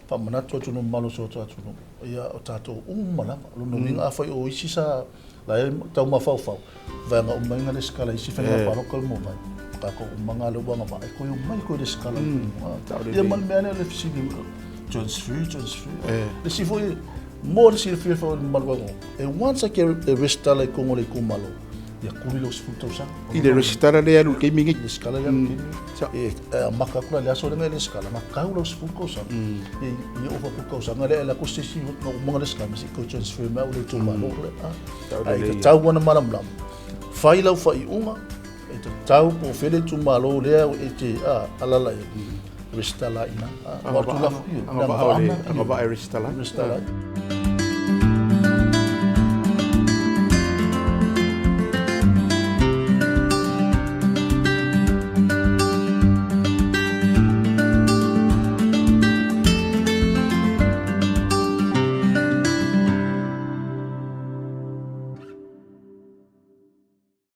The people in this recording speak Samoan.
Faamanatu atu i le mamalu o si o tatou atunuu, ia o tatou uma lava. O lona uiga afai o isi sa la e tau mafaufau, vaega uma i lesitala i isi faiga palota o le mobile, o tatou uma na lea ua agavaa e toe omai e toe lesitala i Ia ma le mea lea o le fesili, transfer, transfer. Le isi foi, mo le silafia foi o le mamalu o le atunuu, e once e resitala i totonu o le itumalo, ia tuli lou 10 tausaga. I le resitala lea e alu i le taimi nei. Resitala lea e alu i le taimi nei. E amata atu la i le aso lea na e resitala, na tau lau 10 tausaga. Ia ova atu tausaga lea e alu atu se isi na uma ona resitala, ma se i toe transfer mai au i le itumalo lea. Ae tatau ona malamalama, fai lau faaiuga, e tatau po o fea le itumalo lea e te alaala i ai, resitala ai i ina. Agavaa e resitala ai. Resitala ai.